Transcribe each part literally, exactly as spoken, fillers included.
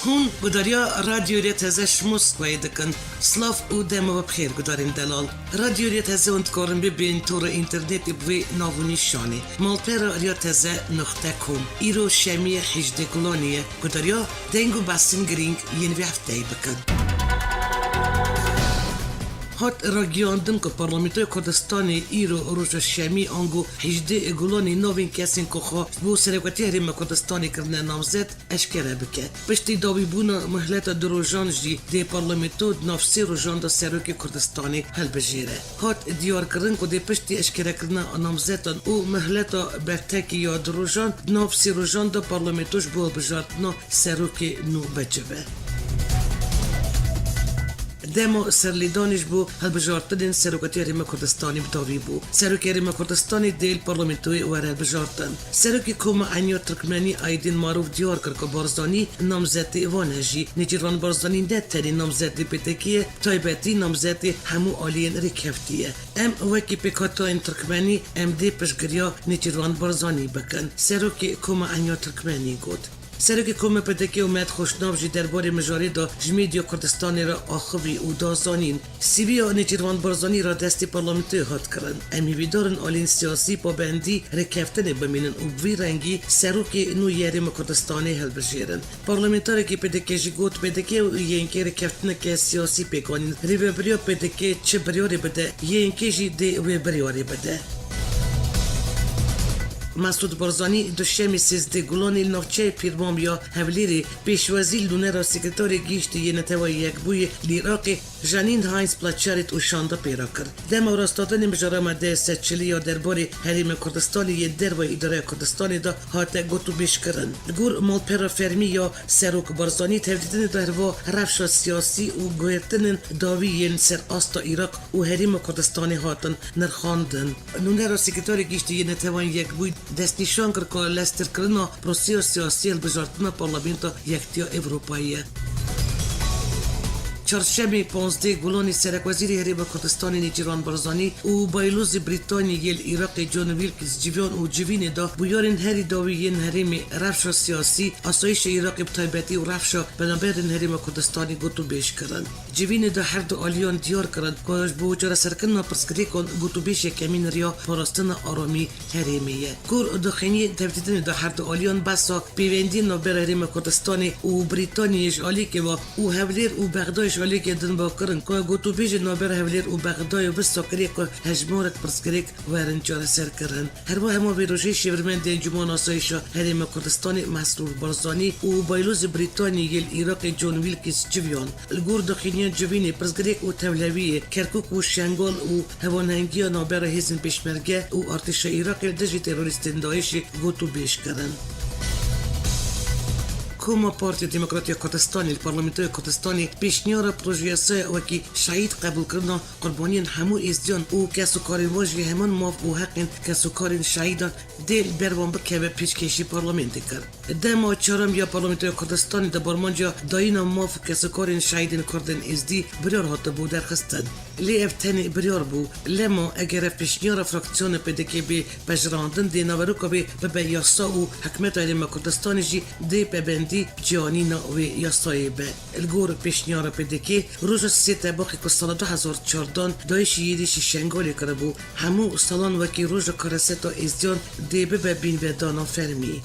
Hûn gudariya Radyo Rêya Teze ji Moskvayê dikin. Silav û dema we bi xêr gudarên delal. Radyo Rêya Teze hûn dikarin bibên tora înternetê bi vê nav û nîşanê: malpera rêya teze nuqte com. Îro şemiyê hejdê Gulanê ye. Gudariya deng û behsên girîng yên vê hefteyê bikin. Hat ragihandin ku Parlamentoya Kurdistanê îro roja şemî ango hejdê Gulanê navên kesên ku xwe ji bo serokatiya Herêma Kurdistanê kirine namzet eşkere bike. Piştî dawîbûna mihleta du rojan jî dê parlamento di nav sê rojan de serokê Kurdistanê hilbijêre. Hat diyarkirin ku dê piştî eşkerekirina namzetan û mihleta bertekê ya du rojan, di nav sê rojan de parlamento ji bo hilbijartina serokê nû bicive. Dema serlêdanê ji bo hilbijartinên Serokatiya Herêma Kurdistanê bi dawî bû. Serokê Herêma Kurdistanê dê li parlamentoyê were hilbijartin. Serokê Koma Eniya Tirkmenî Aydin Maruf diyar kir ku Barzanî namzetê van e jî. Nêçîrvan Barzanî ne tenê namzetê P D K ye, taybetî namzetê hemû aliyên rêkheftî ye. Em wekî pêkhatayên Tirkmenî em dê piştgiriya Nêçîrvan Barzanî bikin, Serokê Koma Eniya Tirkmenî got. Serokê Koma P D K Umed Xoşnav jî derbarê mijarê de ji Medya Kurdistanê re axivî û da zanîn. C V'ya Nêçîrvan Barzanî radestî parlamentoyê hat kirin. Em hêvîdar in aliyên siyasî pabendî rêkeftinê bimînin û bi vî rengî serokê nû yê Herêma Kurdistanê hilbijêrin. Parlamentarekî P D K jî got, P D K û Y N K rêkeftineke siyasî pêk anîn. Rêvebiriya P D K çi biryarê bide, Y N K jî dê wê biryarê bide. Mesûd Barzanî duşemê sêzdeh Gulanê li navçeyê Pîrmam ya Hewlêrê pêşwazî li nûnera Sekreterê Giştî yê Netewa Yekbûyî li Iraqê Jeanine Heinz Plaçarit û şanda pê re kir. Dema rastandinê mijara madeyê sed çilî ya derbarê Herêma Kurdistanê yên dervayî îdareya Kurdistanê de hate gotûbêjkirin. Li gor malpera fermî ya Serok Barzanî, tevdîtinê de herva rewşa siyasî û guhertinên dawî yên ser asta Iraq û Herêma Kurdistanê hatin nirxandin. Nûnera Sekreterê Giştî yê Netewên Yekbûyî destnîşan kir ku leztirkirina proseya siyasî hilbijartina Parlamentoya Yekitiya Ewropayê ye. Çarşemê panzdeh Gulanê Serekwezîrê Herêma Kurdistanê Nêçîrvan Barzanî û Baylozê Brîtanî yê li Iraqê John Wilkes civiyan û civînê de bûyerên herî dawî yên herêmê, rewşa siyasî, asayîşa Iraqê bi taybetî û rewşa penaberên Herêma Kurdistanê gotûbêj kirin. Civînê de her du aliyan diyar kirin ku ji bo çareserkirina pirsgirêkan gotûbêj yekemîn riya parastina aramî herêmê ye. Gor daxuyaniyê tevdîtinê de her du aliyan behsa pêvendiyên navbera Herêma Kurdistanê û Brîtaniyê ji aliyekê ve û Hewlêr û Bexdayê ji aliyekê din ve kirin ku gotûbêjên navbera Hewlêr û Bexdayê wisa kiriye ku hejmarek pirsgirêk werin çareserkirin. Herwiha hema vê rojê şêwirmendê Encûmena Asayîşa Herêma Kurdistanê Mesrûr Barzanî û Baylozê Brîtanî yê li Iraqê John Wilkes civiyan. Li gor daxuyaniya civînê, pirsgirêk û tevliheviyê Kerkûk û Şengal û hevalhengiya navbera hêzên pêşmerge û artêşa Iraqê li dijî terorîstên DAIŞê gotûbêj kirin. Koma Partiya Demokratî ya Kurdistanê li Parlamentoya Kurdistanê pêşniyara projeyasaya wekî şehîd qebûlkirina qurbaniyên hemû êzdiyan û kesokarên wan jî heman maf û heqên kesokarên şehîdan dê li ber wan bikeve pêşkêşî parlamentê kir. Dema çaram ya Parlamentoya Kurdistanê de barmanca dayîna maf û kesokarên şehîdên Kurdên Êzdî biryar hatibû derxistin. Lê ev tenê biryar bû. Lema eger ev pêşniyara fraksiyona P D K bê pejirandin, dê naveroka wê bibe yasa û hikûmeta Herêma Kurdistanê jî dê pebendî ciyanîna wê yasayê be. Li gor pêşniyara P D K, roja sê Tebaxê ku sala du hezar çardan DAIŞî êrîşî Şengalê kiribû, hemû salan wekî roja kareseta êzdiyan dê bibe bînvedana fermî.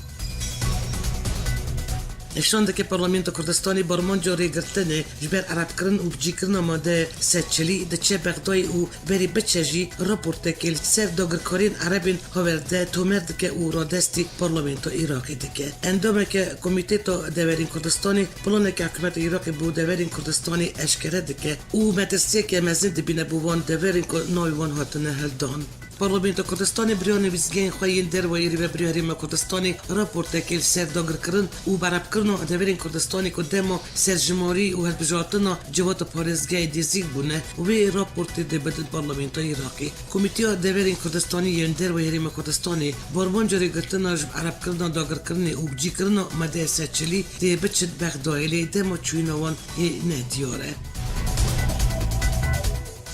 Şandeke Parlamentoya Kurdistanê barmanca rêgirtinê ji ber erebkirin û bicîkirina madeya sed çilî diçe Bexdayê û berê biçe jî raportekê li ser dagirkariyên erebên Hawerde tomer dike û radestî Parlamentoya Iraqê dike. Endameke Komîteta Deverên Kurdistanê planeke hikûmeta Iraqê bo deverên Kurdistanê eşkere dike û metirsiyeke mezin dibîne bo wan deverên ku navê wan hatine hildan. Parlamentoya Kurdistanê bi riya nivîsgehên xwe yên derve yê Rêvebiriya Herêma Kurdistanê raportekê li ser dagirkirin û erebkirina deverên Kurdistanê ku dema serjimarî û hilbijartina civata parêzgehê dêzîk bûne, wê raportê dê bidin Parlamentoya Iraqê. Komîteya Deverên Kurdistanî yên derveyî Herêma Kurdistanê barmanca rêgirtina ji erebkirina dagirkirinê û bicîkirina madeya sed çilî dê biçin Bexdayê, lê dema çûyîna wan hê ne diyar e.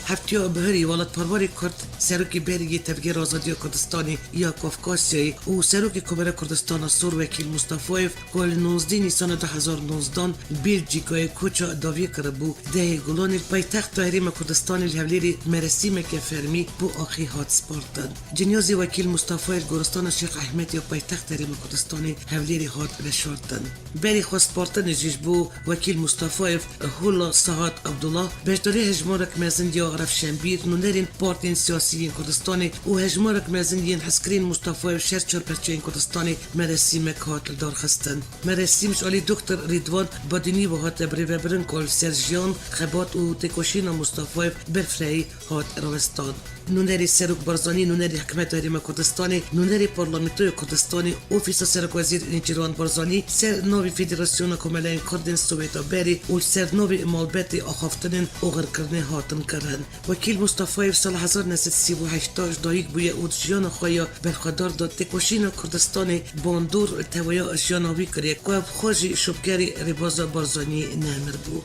Heftiya bihurî welatparvarê Kurd, serokê berî yê Tevgera Azadiya Kurdistanê ya Kafkasyayê û serokê Komara Kurdistana Sor Wekîl Mustafayev, ku li nozdeh Nîsana du hezar nozdeh li Bêlcîkayê koça dawiyê kiribû, dehê Gulanê li paytexta Herêma Kurdistanê li Hewlêrê merasîmeke fermî bo axê hat spartin. Cinyazê Wekîl Mustafayê li Goristana Şêx Ehmed ya paytexta Herêma Kurdistanê Hewlêrê hat veşartin. Berî xwespartinê jî ji bo Wekîl Mustafayev, Hula Sahat Abdullah, beşdarî hejmarek mezin ya rewşenbîr, nûnerên partiyên siyasî yên Kurdistanê û hejmarek mezin yên hizkirên Mustafayev ji her çar perçeyên Kurdistanê merasîmek hat lidarxistin. Merasîm ji alî Doktor Rîdwan Badînî ve hate birêvebirin ku li ser jiyan, xebat û têkoşîna Mustafayev berfirehî hat rawestan. Nûnerê Serok Barzanî, nûnerê Hikûmeta Herêma Kurdistanê, nûnerê Parlamentoya Kurdistanê, Ofîsa Serokwezîr Nêçîrvan Barzanî ser navê Federasyona Komeleyên Kurd ên Sowêta Berê û li ser navê malbetê axaftinên oxirkirinê hatin kirin. Wekîl Mustafayev sala hezar neh sed sî û heşt ji dayik bûye û di jiyana xwe ya berxwedar de têkoşîna Kurdistanê bandor teveya jiyana wî kiriye ku ev xwe jî şopkerê rêbaza Barzanî nemir bû.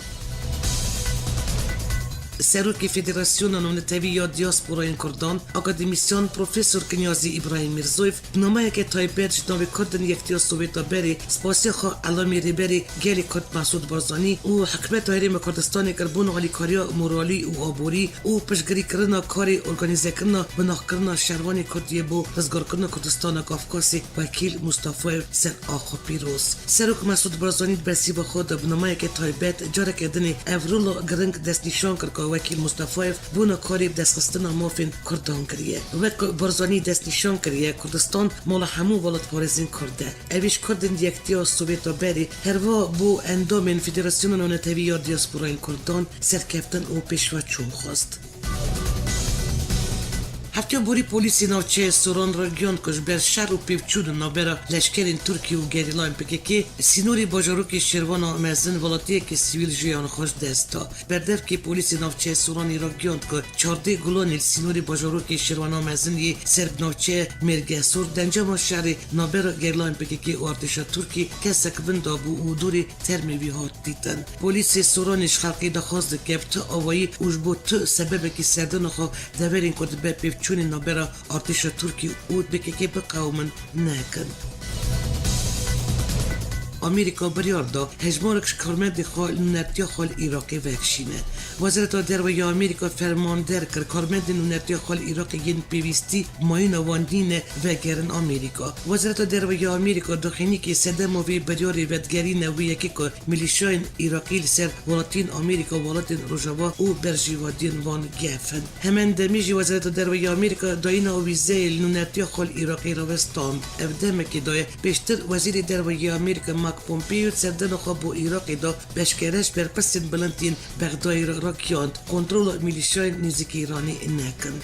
Serokê Federasyona Navnetewî ya Diasporayên Kurdan, akademîsyan Profesor Kinyazî Îbrahîm Mîrzoyev, bi nameyeke taybet ji navê Kurdên Yektiya Sowêta Berê spasiya xwe elamî Rêberê Gelê Kurd Mesûd Barzanî û Hikûmeta Herêma Kurdistanê kir bona alîkariya moralî û aborî û piştgirîkirina karê organîzekirina binaxkirina şervanê Kurdiyê bo rizgarkirina Kurdistana Kafkasê Wekîl Mustafayev ser axa pîroz. Serok Mesûd Barzanî di bersîva xwe de bi nameyeke taybet careke dinê ev rola giring destnîşan kir ku Wekîl Mustafayev bona karê bi destxistina mafên Kurdan kiriye. Wek ku Barzanî destnîşan kiriye, Kurdistan mala hemû welatparêzên Kurd e. Ev ê ji Kurdên Yektiya Sowêta Berê herva bo endamên Federasyona Navnetewî ya Diasporayên Kurdan serkeftin û pêşveçûn xwest. Heftiya borî polîsê navçeyê Soran ragihand ku ji ber şer û pêvçûn navbera leşkerên Tirkî û gerîlayên P K K, sînorê bajarokê Şêrwana Mezin welatiyeke sivîl jiyan xwe ji dest da. Berdevkê polîsê navçeyê Soranê ragihand ku çardeh Gulanê li sînorê bajarokê Şêrwana Mezin yê ser bi navçeya Mêrgesor di encama şerê navbera gerîlayên P K K û artêşa Tirkî kesek winda bû û dorê termê wî hat dîtin. Polîsê Soranê ji xelkê daxwaz dike bi tu awayî û ji bo tu sebebekî serdana xwe deverên ku dibe pêvçûnên navbera artêşa Tirkî û P K K biqewimin nekin. Amerîka biryar da hejmarek ji karmendên xwe li nûnertiya xwe li Iraqê vekişîne. Wezareta Derve ya Amerîka ferman derkir, karmendên nûnertiya xwe li Iraqê yên pêwîstî mayîna wan nîne vegerin Amerîka. Wezareta Derve ya Amerîka daxînîkê sedema vê biryarê vedigerîne wê yekê ku milîşyayên Iraqî li ser welatiyên Amerîka, welatên Rojava û berjêwadiyên wan gef in. Hemen demê jî Wezareta Derve ya Amerîka dayîna wîzeyê li nûnertiya xwe li Iraqê rawestand. Ev demekê daye pêştir Wezîrê Derve yê Amerîka Mike Pompeo serdana xwe bo Iraqê da bi eşkere ji berpirsên bilind yên Bexdayê re rakiyand, kontrola milîşyayên nêzîkî Îranê nekin.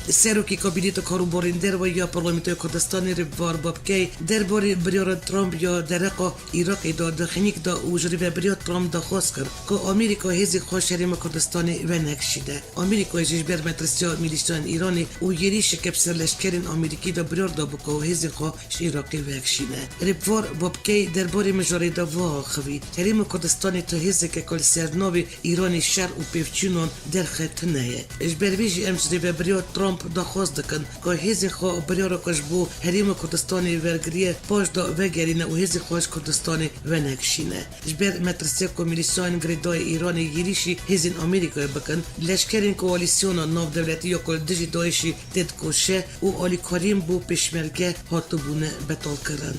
Serokê Kabîneta Karûbarên Derve ya Parlamentoya Kurdistanê Rêbar Babkey derbarê biryara Trump ya dereqa Iraqê de di xinîk de û ji rêvebiriya Trump daxwaz kir ku Amerîka hêzên xwe ji Herêma Kurdistanê venekişîne. Amerîkayê jî ji ber metirsiya milîşyayên Îranê û êrîşeke bi ser leşkerên Amerîkî de biryar dabû ku hêzên xwe ji Iraqê vekişîne. Rêbar Babkey derbarê mijarê de wiha axivî, Herêma Kurdistanê tu hêzeke ku li ser navê Îranê şer û pêvçûnan derxe tune ye. Ji ber vê jî em ji rêvebiriya Trump daxwaz dikin ku hêzên xwe biryara ku ji bo Herêma Kurdistanê wergiriye paş de vegerîne û hêzên xwe ji Kurdistanê venekişîne. Ji ber metirsiya ku milîşyayên girêdayî Îranê êrîşî hêzên Amerîkayê bikin, leşkerên koalîsyona navdewletî ya ku li dijî DAIŞ'ê têdikoşe û alîkariyên bo pêşmerge hatibûne betalkirin.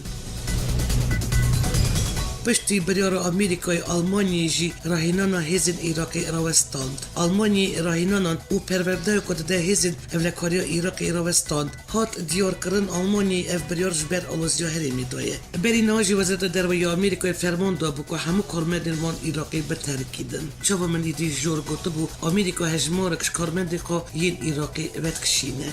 Piştî biryara Amerîkayê, Almanyayê jî rahînana hêzên Iraqê rawestand. Almanyayê rahînanan û perwerdeya ku dide hêzên ewlekariya Iraqê rawestand. Hat diyarkirin, Almanyayê ev biryar ji ber aloziya herêmê daye. Berî niha jî Wezareta Derve ya Amerîkayê ferman dabû ku hemû karmendên wan Iraqê biterkînin. Çawa min êdî jor gotibû, Amerîka hejmarek ji karmendên xwe yên Iraqê vedikişîne.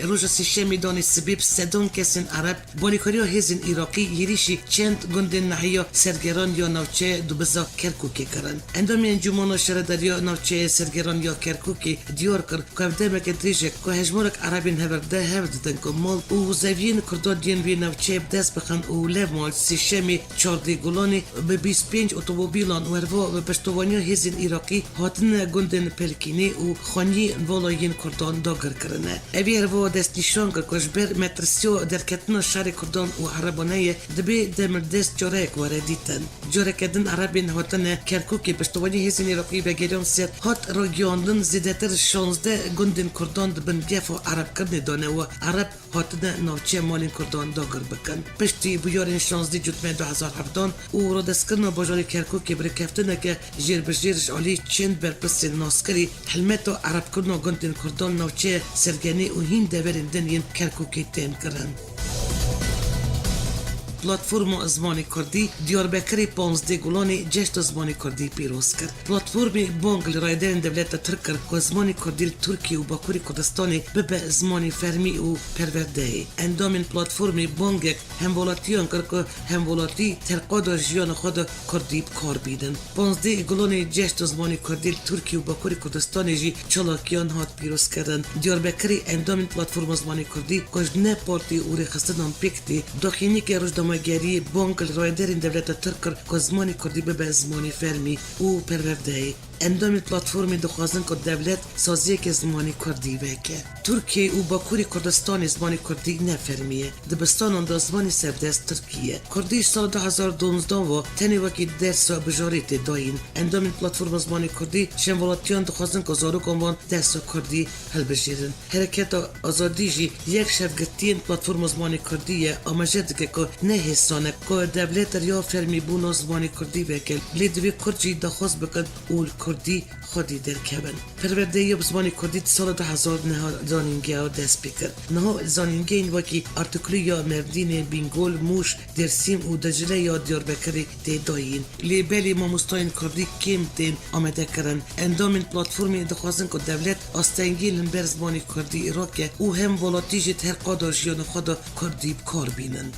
Roja Sêşemê danê sibê bi sedan kesên Ereb bi alîkariya hêzên Iraqî êrîşî çend gundên nahiya Sergeran ya navçeya dubiza Kerkûkê kirin. Endamê Encûmana Şaredariya Navçeya Sergeran ya Kerkûkê diyar kir ku ev demeke dirêj e ku hejmarek Erebên heverde hev didin ku mal û zeviyên Kurdan yên vê navçeyê bi dest bixin û lewma Sêşemê çardeh Gulanê bi bîst pênc otomobîlan û herva bi piştevaniya hêzên Iraqî hatine gundên Pelkînê û Xanyî vala yên Kurdan dagir kirine. Evî herva destnîşan kir ku ji ber metirsiya derketina şerê Kurdan û Ereban heye, dibê demirdest careyek were dîtin. Careke din Erebên hatine Kerkûkê piştevaniya hêzên Iraqî vegeriyan ser hat ragihandin zêdetir şazdeh gundên Kurdan di bin gefa Erebkirinê de ne û Ereb hatine navçeya malên Kurdan dagir bikin. Piştî bûyerên şazdeh Cotmehê du hezar hevdehan û radestkirina bajarê Kerkûkê bi rêkeftineke jêrbijêr ji alî çend berpirsên naskerî, helmeta Erebkirina gundên Kurdan navçeya Sergenê û hîn deverên din yên Kerkûkê tên kirin. Platforma Zimanê Kurdî Diyarbekirê panzdeh Gulanê cehda zimanê Kurdî pîroz kir. Platformê bang li rayedarên dewleta Tirk kir ku zimanê Kurdî li Tirkiye û Bakurê Kurdistanê bibe zimanê fermî û perwerdeyê. Endamên platformê bangek hemwelatiyan kir ku hemwelatî terqada jiyana xwe de Kurdî bi kar bînin. Panzdeh Gulanê cehda zimanê Kurdî li Tirkiye û Bakurê Kurdistanê jî çalakiyan hat pîrozkirin. Diyarbekirê endamên Platforma Zimanê Kurdî ku ji ne partî û rêxistinan pêk tê, daxuyaniyeke rojnamegeriyê bang li rayedarên dewleta Tirk kir ku zimanê Kurdî bibe zimanê fermî û perwerdeyê. Endamên platformê dixwazin ku dewlet saziyeke zimanê Kurdî veke. Tirkiye û Bakurê Kurdistanê zimanê Kurdî ne fermî ye. Dibistanan de zimanê serdest Tirkî ye. Kurdî ji sala du hezar dozdehan ve tenê wekî dersa bijarê tê dayîn. Endamên Platforma Zimanê Kurdî ji hemwelatiyan dixwazin ku zarokan wan dersa Kurdî hilbijêrin. Hereketa Azadî jî yek ji hevgirtiyên Platforma Zimanê Kurdî ye, amaje dike ku ne hêsan e ku dewlet riya fermîbûna zimanê Kurdî veke, lê divê Kurd jî daxwaz bikin û li Kurdî xwedî derkevin. Perwerdeya bi zimanê Kurdî di sala du hezar neh zanîngeha dest pê kir. Niha zanîngehên wekî Artukluya, Merdînê, Bîngol, Mûş, Dêrsîm û Dicleya Diyarbekirê tê dayîn. Lê belê mamostayên Kurdî kêm tên amadekirin. Endamên platformê dixwazin ku dewlet astengiyên li hember zimanê Kurdî rake û hemwelatî jî di her qada jiyana xwe de Kurdî bi kar bînin.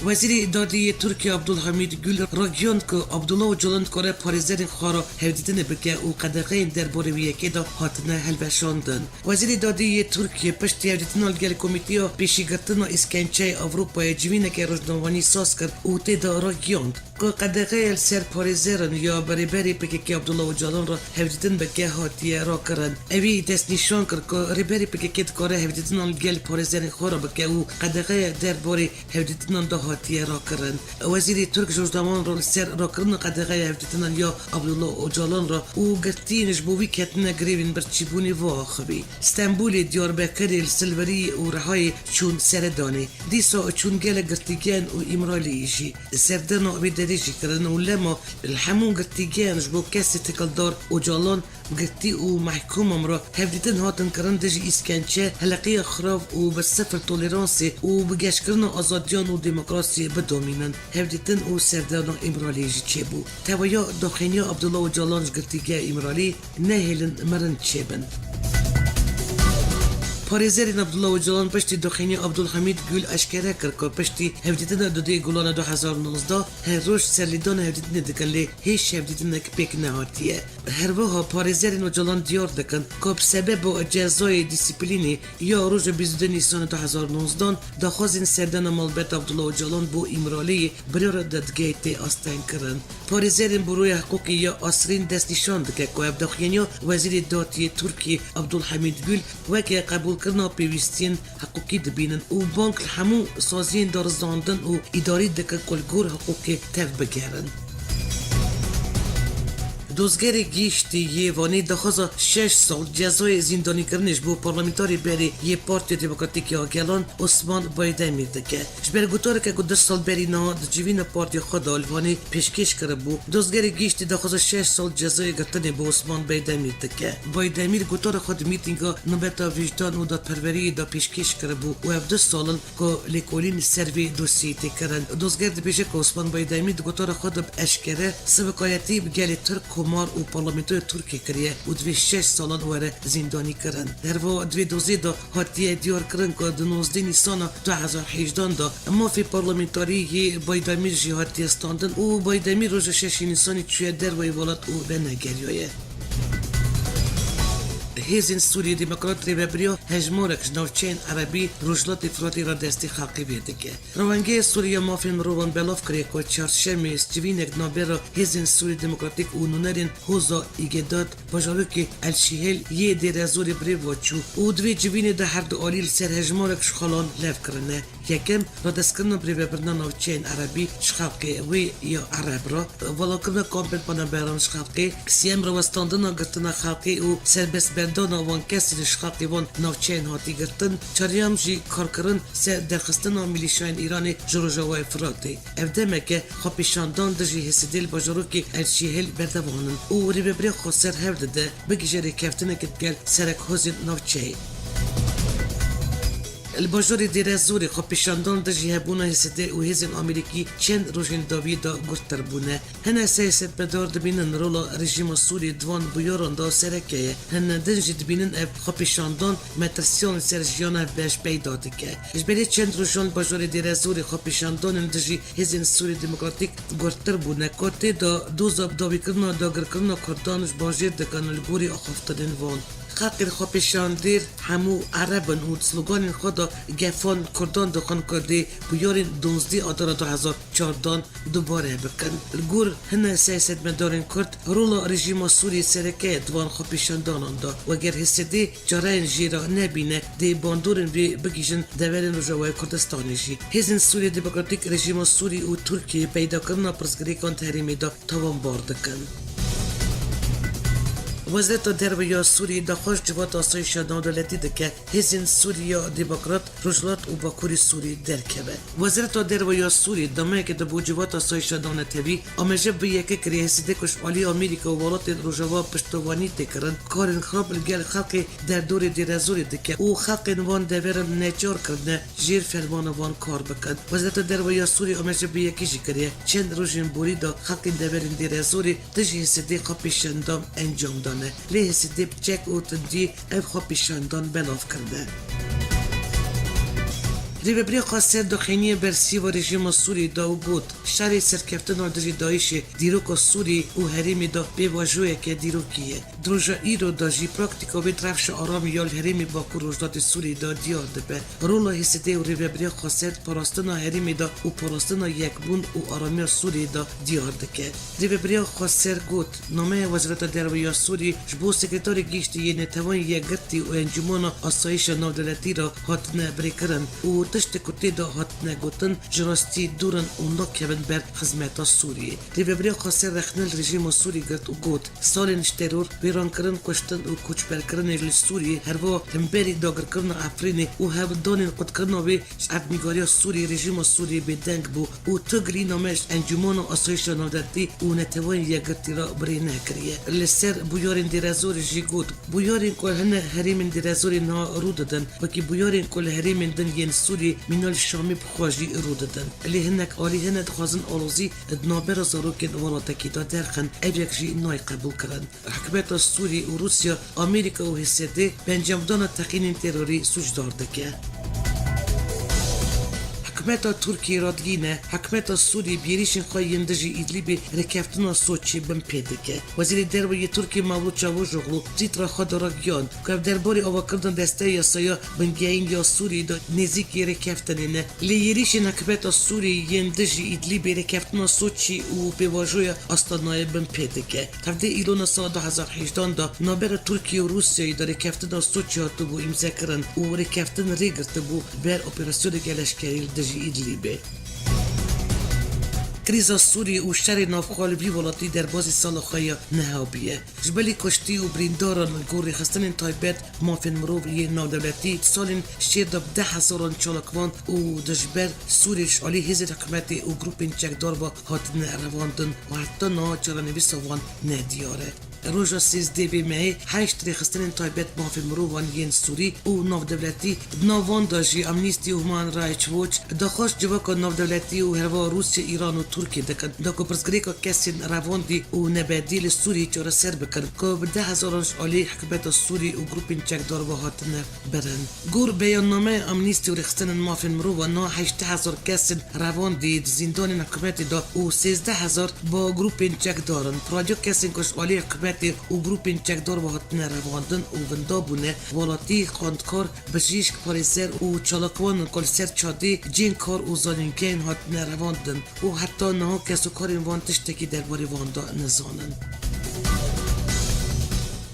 Wezîrê Dadê yê Tirkiyê Abdulhamîd Gül ragihand ku Abdullah Ocalan dikare parêzerên xwe re hevdîtinê bike û qedexeyên derbarê wê yekê de hatine hilweşandin. Wezîrê Dadê yê Tirkiyê piştî hevdîtina li gel Komîteya Pêşîgirtina Îskençeyê Ewropayê civîneke rojnamevanî saz kir û tê de ragihand ku qedexeya li ser parêzeran ya bi rêberê P K K Abdullah Ocalan re hevdîtin bike hatiye rakirin. Ewî destnîşan kir ku rêberê P K K dikare hevdîtinan li gel parêzerên xwe re bike û qedexeya derbarê hevdîtinan de hatiye rakirin. Wezîrê Tirk ji rojnamevan re li ser rakirina qedexeya hevdîtinan ya Abdullah Ocalan re û girtiyên ji bo wî ketine grevên birçîbûnê ve axivî. Stenbolê, Diyarbekirê, li Silverî û Rihayê çûn seredanê. Dîsa çûn gelek girtîgehan û Îmraliyê jî. Serdana wê derê jî kirin û lema li hemû girtîgehan ji bo kesê têkildar Ocalan, girtî û mehkûman re hevdîtin hatin kirin dijî îskençe, heleqeya xirav û bi sifir toleransê û bi geşkirina azadiyan û demokrasiyê bidomînin. Hevdîtin û serdana Îmraliyê jî çêbû. Tevahiya daxuyaniya Abdullah Ocalan ji girtîgeha Îmralî nehêlin mirin çêbin. Parêzerên Abdullah Ocalan piştî daxuyaniya Abdulhamîd Gül eşkere kir ku piştî hevdîtina dudê Gulana du hezar nozdeh her roj serlêdana hevdîtinê dikin, lê hêj hevdîtinek pêk nehatiye. Her wiha parêzerên Ocalan diyar dikin ku bi sebeba cezayê dîsîplînê ya roja bîst û du Nîsanê du hezar nozdeh daxwazên serdana malbet Abdullah Ocalan bo Îmraliyê biryara dadgehê tê astengkirin. Parêzerên Buroya Hiqûqê ya Asrîn destnîşan dike ku ev daxuyaniya Wezîrê Datiyê Tirkiyê Abdulhamîd Gül weke qebûlkirina pêwîstiyên hiqûqî dibînin û bang li hemû saziyên darizandin û îdarî dikin ku li gor hiqûqê tev bigerin. Dozgerê Giştî yê Wanê daxwaza şeş sal cezayê zîndanîkirinê ji bo parlamenterê berê yê Partiya Demokratîk ya Gelan Osman Baydemîr dike. Ji ber gotareke ku du sal berî niha di civîna partiya xwe de li Wanê pêşkêş kiribû, dozgerê giştî daxwaza şeş sal cezayê girtinê bo Osman Beydemîr dike. Beydemîr gotara xwe di mîtînga Nobeta Wijdan û Dadperweriyê de pêşkêş kiribû û ev du sal in ku lêkolîn li ser vê dosyeyê tê kirin. Dozger dibêje ku Osman Beydemîr di gotara xwe de bi eşkere sivikayetî bi gelê Tirk, Mar û parlamentoya Tirkiyê kiriye û divê şeş salan were zîndanî kirin. Derva di vê dozê de hatiye diyar kirin ku di nozdeh Nîsana du hezar hejdan de mafê parlamentarî yê Baydemîr jî hatiye standin û Baydemîr roja şeşê Nîsanê çûye derveyî welat û venegeriyaye. Hêzên Sûriyê Demokrat rêvebiriya hejmarek ji navçeyên erebî Rojhilatê Firatê re destê xelkê vê dike. Rewengê Sûriya Mafên Mirovan belav kiriye ku çarşemê civînek navbera Hêzên Sûrî Demokratîk û nûnerên Hoza Îgedat bajarokê El Şîhêl yê Dêrezorê bi rê ve çû û di vê civînê de her du alî li ser hejmarek ji xalan lev kirine. Yekem, radestkirina birêvebirina navçeyên erebî ji xelkê wê ya ereb re, valakirina kampên penaberan ji xelkê, siyem rawestandina girtina xelkê û serbestberdana wan kesên ji xelkê van navçeyên hatî girtin, çaryam jî karkirin ser derxistina milîşayên Îranê ji Rojavayê Firatê. Ev demeke xwepêşandan dijî Hêsidê li bajarokê El Şîhêl berdewam in û rêvebiriya Xweser hewl dide bigihîje rêkeftineke digel serekhozên navçeyê. Li bajarê Dêrezorê xwepêşandan dijî hebûna Hêsidê û hêzên Amerîkî çend rojên dawiyê de gurttir bûne. Hine siyasetmedar dibînin rola rejîma Sûrî di van bûyaran de sereke ye. Hine din jî dibînin ev xwepêşandan metirsiyan li ser jiyana hevbeş peyda dike. Ji berê çend rojan li bajarê Dêrezorê xwepêşandanên dijî Hêzên Sûrî Demokratîk gurttir bûne, ku tê de doza dawîkirina dagirkirina Kurdan ji bajêr dikin li gorî axaftinên van. Xelkên xwepêşandîr hemû ereb in û di sloganên xwe de gefan Kurdan dixwin ku dê bûyerên duzdeh Adara du hezar çardan dubare bikin. Li gor hine siyasetmedarên Kurd, rola rejîma Sûriyê sereke ye di van xwepêşandanan de. Weger Hêsidê careyên jê re nebîne, dê bandorên vê bigihîjin deverên Rojavayê Kurdistanê jî. Hêzên Sûriyê Demokratîk rejîma Sûrî û Tirkiyeyê peydakirina pirsgirêkan di herêmê de tawanbar dikin. Wezareta Derve ya Sûriyê daxwaz civata asayişa navdewletî dike, Hêzên Sûriya Demokrat Rojhilat û Bakurê Sûrî derkeve. Wezareta Derve ya Sûrî di demeke de bo civata asayişa navnetewî amaje bi yekê kiriye Hêsidê ku ji alî Amerîka û welatên Rojava piştevanî tê kirin, karên xirab li gel xelkê derdorê Dêrezorê dike û xelkên van deveran neçar kirine jêr fermana van kar bikin. Wezareta Derve ya Sûrî amaje bi yekê jî kiriye çend rojên borî de xelkên deverên Dêrezorê dijî Hêsidê xwepêşandan encam dane. Lê Hêsidê bi çek û tundî ev xwepêşandan belav kirine. Rêveberiya Xweser daxeyniye ber sîva rejîma Sûrî de û got, şerê serkeftina dijî DAIŞê dîroka Sûrî û herêmê de pêvajoyeke dîrokî ye. Di roja îro de jî praktîka vê di rewşa aramî ya li herêmê Bakur Rojhilatê Sûrî de diyar dibe. Rola Hêsidê û Rêveberiya Xweser di parastina herêmê de û parastina yekbûn û aramiya Sûriyê de diyar dike. Rêveberiya Xweser got, nameya Wezareta Derve ya Sûrî ji bo Sekreterê Giştî yê Netewên Yekgirtî û Encûmena Asayişa Navdewletî re hatine birêkirin û tiştê ku tê de hatine gotin ji rastî dûr in û nakevin ber xizmeta Sûriyê. Rêveberiya Xweser rexne li rejîma Sûrî girt û got, salên ji teror, wêrankirin, kuştin û koçberkirinê li Sûriyê, herwiha hemberî dagirkirina Efrînê û hewldanên qutkirina wê ji erdnîgariya Sûriyê, rejîma Sûriyê bêdeng bû û tu gilî name ji Encûmena Asayişa Navdewletî û Neteweyên Yekgirtî re bi rê nekiriye. Li ser bûyerên Dêrezorê jî got, bûyerên ku hine herêmên Dêrezorê niha rû didin, wekî bûyerên ku li herêmên din yên Sûriyê mîna li Şamê bi xwe jî rû didin. Lê hinek alî hine dixwazin alozî di navbera zarokên welatekî de derxin, ev yek jî nayê qebûlkirin. Hikûmeta Sûrî û Rûsya, Amerîka û Hêsedê bi encamdana teqînên terorî sûcdar dike. Hikûmeta Tirkiyê radigihîne, hikûmeta Sûrî bi êrîşên xwe yên dijî Îdlîbê rêkeftina Soçiyê bin pê dike. Wezîrê Derve yê Tirkiyê Mevlût Çavuşoglu Twîttera xwe de ragihand ku ev derbarê avakirina desteya yasaya bingehîn ya Sûriyê de nêzîkî rêkeftinê ne. Lê êrîşên hikûmeta Sûrî yên dijî Îdlîbê rêkeftina Soçî û pêvajoya Astanayê bin pê dike. Hevdeh Îlona sala du hezar hejdan de navbera Tirkiye û Rûsyayê de rêkeftina Soçî hatibû îmzekirin û rêkeftin rê girtibû ber operasyoneke leşkerî li dijî Îdlîbê. Krîza Sûriyê û şerê navxwe li vî welatî derbazî sala xwe ya niha bûye. Ji belî kuştî û birîndaran li gor rêxistinên taybet mafên mirov yên navdewletî di salên şêr de bi deh hezaran çalakvan û dijber Sûriyê ji alî hêzên hikûmetê û grûpên çekdar ve hatine revandin û heta niha çarenivîsa wan nediyar e. Roja sêzdeh vê mehê heşt rêxistinên taybet mafê mirovan yên Sûrî û navdewletî, di nav wan de jî Amnesty û Human Rights Watch, daxwaz civaka navdewletî û herva Rûsya, Îran û Tirkiye dikin, da ku pirsgirêka kesên revandî û nebedî li Sûriyê çareser bikin, ku bi deh hezaran ji alî hikûmeta Sûrî û grûpên çekdar ve hatine birin. Gor beyannameya Amnesty û rêxistinên mafên mirovan, niha heştê hezar kesên revandî di zîndanên hikûmetê de û sêzdeh hezar ba grûpên çekdar in. Piraniya kesên ku ji alî hikûmetê û grûpên çekdar ve hatine revandin û winda bûne, welatî, xwendkar, bijîşk, parêzer û çalakvan in ku li ser çadê, cihên kar û zanîngehên hatine revandin û heta niha kesokarên wan tiştekî derbarê wan de nizanin.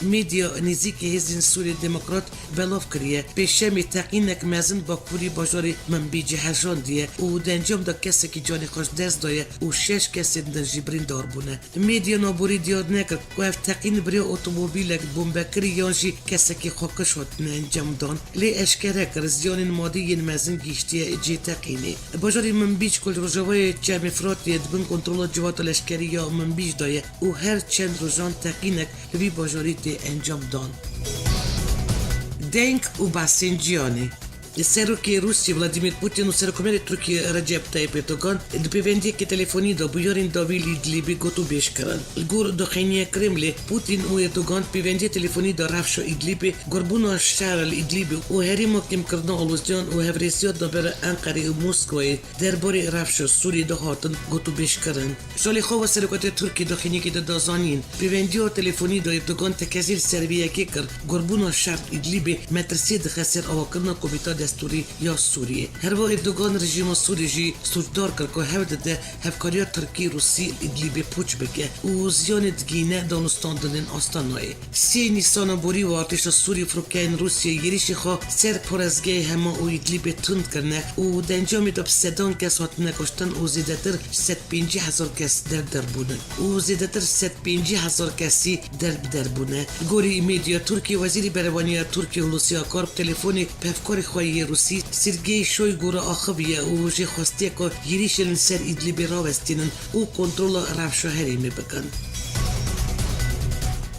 Medya nêzîkî hêzên Sûriyê Demokrat belav kiriye. Pêşemê teqînek mezin bakurî bajarê Minbicê hejandiye û di encam de kesekî canê xwe ji dest daye û şeş kesên din jî birîndar bûne. Medya naborî diyar nekir ku ev teqîn bi rêya otomobîlek bombekirî yan jî kesekî xwekiş hatine encamdan. Lê eşkere kir, ziyanên madî yên mezin gihîştiye cihê teqînê. Bajarê Minbîc ku li rojavayê Çemê Firatê ye, di bin kontrola civata leşkerî ya Minbîc de ye û her çend rojan teqînek li vî bajarî tê encamdan. Deng û behsên cîhanê. Serokê Rûsya Vladimir Putin û Serokkomarê Tirkiyê Recep Tayyip Erdogan di pêvendiyeke telefonî de bûyerên dawî li Îdlîbê gotûbêj kirin. Li gor daxuyaniya Kremlê, Putin û Erdogan di pêvendiya telefonî de rewşa Îdlîbê, gurbûna şer li Îdlîbê û herêma kêmkirina aloziyan û hevrêsiya navbera Enqerê û Moskwayê derbarê rewşa Sûriyê de hatin gotûbêjkirin. Ji alî xwe ve Serokatiya Tirkiyê daxuyaniyekê de da zanîn, pêvendiya telefonî de Erdogan tekezî li ser vê yekê kir, gurbûna şer Îdlîbê metirsiyê dixe ser avakirina Komîta Destûrî ya Sûriyê. Herwiha Erdogan rejîma Sûrî jî sûcdar kir ku hewl dide hevkariya Tirkî-Rûsî li Îdlîbê pûç bike û ziyanê digihîne danûstandinên Astanayê. Sê Nîsana borî ve artêşa Sûrî firokeyên Rûsiyê êrîşê xwe ser parêzgehê Hema û Îdlîbê tund kirine û di encamê de bi sedan kes hatine kuştin û zêdetir ji sed pêncî hezar kes derdor bûne û zêdetir ji sed pêncî hezar kesî derbider bûne. Li gorî medya Tirkiyê, Wezîrê Berevaniya Tirkiyê Hulusi Akar bi telefonê bi hevkarê xwe yê Rûsî Sergey Shoygu re axiviye û jê xwestiye ku êrîşên li ser Îdlîbê rawestînin û kontrola rewşa herêmê bikin.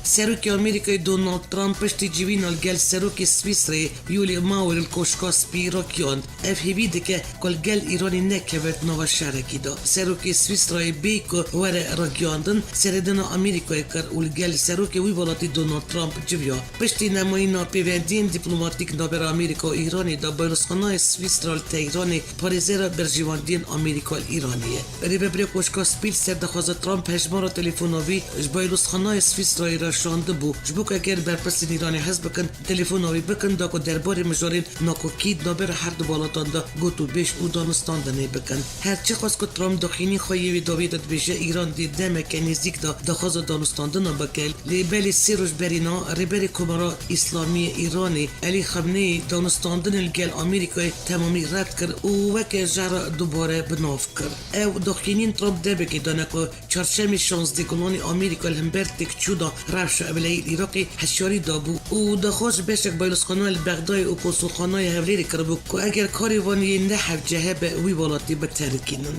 Serokê Amerîkayê Donald Trump piştî civîna li gel Serokê Swîsreyê Yuli Maurer li Koşka Spî ragihand, ev hêvî dike ku li gel Îranê nekeve di nava şerekî de. Serokê Swîsrayê bêyî ku were ragihandin, seredana Amerîkayê kir û li gel serokê wî welatî Donald Trump civiya. Piştî nemayîna pêvendiyên dîplomatîk navbera Amerîka û Îranê de, Bayluxanayê Swîsra li Tehranê parêzera berjewendiyên Amerîka li Îranê ye. Rêvebirê Koşka Spî li ser daxwaza Trump hejmara telefona wî ji Bayluxanayê Swîsrayê re şandibû, ji bo ku eger berpirsên Îranê hez bikin, telefona wî bikin, da ku derbarê mijarên nakokî di navbera her du welatan de gotûbêj û danûstandinê bikin. Her çiqas ku Trump daxuyaniyên xwe yê wê dawiyê de dibêje, Îran dê demeke nêzîk de daxwaza danûstandina bike, lê belê sê roj berî niha Rêberê Komara Îslamî yê Îranê Elî Xamneyî danûstandinên li gel Amerîkayê temamî red kir û weke jehra dubare bi nav kir. Ew daxuyaniyên Trump demekê dane ku çarşemê şazdeh Gulanê Amerîka li hember têkçûna rewşa ewleyî li Iraqê hişyarî dabû û daxwaz ji beşek Bayluxana li Bexdayê û Konsulxanaya Hewlêrê kiribû ku eger karê wan yê ne hevce hebe, wî welatî biterikînin.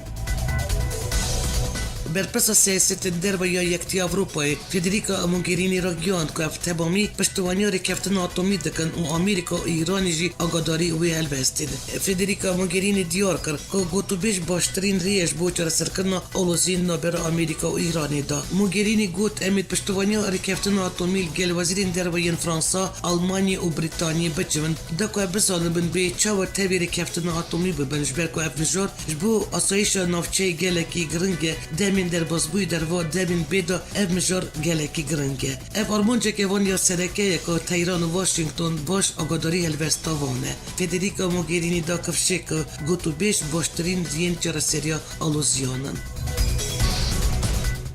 Berpirsa siyasetên derve ya Yekitiya Ewropayê Federica Mogherini ragihand ku ev temamî piştevaniya rêkeftina atomî dikin û Amerîka û Îranê jî agadarî wê helbestê didin. Federica Mogherini diyar kir ku gotûbêj baştirîn rê ye ji bo çareserkirina aloziyên navbera Amerîka û Îranê de. Mogherini got, Em ê di piştevaniya rêkeftina atomî li gel wezîrên derve yên Fransa, Almanyê û Brîtaniyê bicivin, da ku ev bizanibin bê çawa tevî rêkeftina atomî bibin, ji ber ku ev mijar ji bo asayîşa navçeyê gelekî giring e, demên derbasbûyî derva demên bê de ev mijar gelekî giring e. Ev armanceke van ya sereke ye ku Tehran û Washington baş agadarî helbesta wan e. Federica Mogherini da kifşê ku gotûbêj baştirîn yên çareseriya aloziyan in.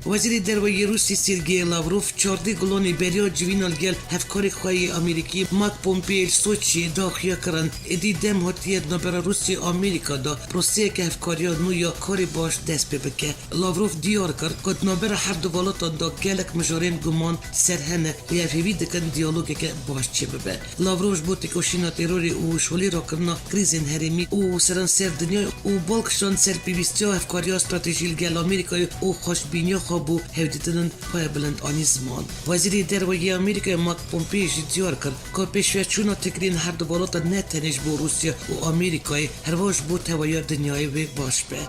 Wezîrê Derve yê Rûsî Sergey Lavrov çardeh Gulanê beriya civîna li gel hevkarê xwe yê Amerîkî Mike Pompeo li Soçiyê daxuya kirin. Êdî dem hatiye di navbera Rûsya û Amerîka de proseyeke hevkariya nû ya karê baş dest pê bike. Lavrov diyar kir ku di navbera her du welatan de gelek mijarên guman ser hene, lê ev hêvî dikin diyalogeke baş çêbibe. Lavrov ji bo têkoşîna terorê û şolê rakirina krîzên herêmî û seranser dinyayê û bal kişand ser pêwîstiya hevkariya stratejî li gel Amerîkayê û xweşbîniya xwe bû hevdîtinên payebilind anî ziman. Wezîrê Derve yê Amerîkayê Mike Pompeo jî diyar kir ku pêşveçûna têkiliyên her du welatan ne tenê ji bo Rûsya û Amerîkayê, herwiha ji bo tevahiya dinyayê wê baş be.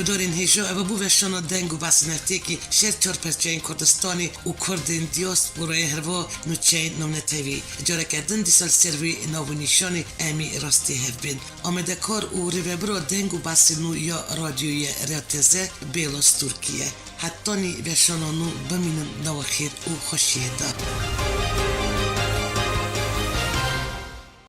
Gudarên hêja, ev bû veşana deng û behsên hefteyekî ji her çar perçeyên Kurdistanê û Kurdên diasporayê, herwiha nûçeyên navnetewî. Careke din dîsa li ser vê nav û nîşanê em ê rastî hev bên. Amadekar û rêvebira deng û behsên nû ya radyoyê Rêya Teze Bêla Stûrkî ye. Hetanî veşana nû bimînin di nava xêr û xweşiyê de.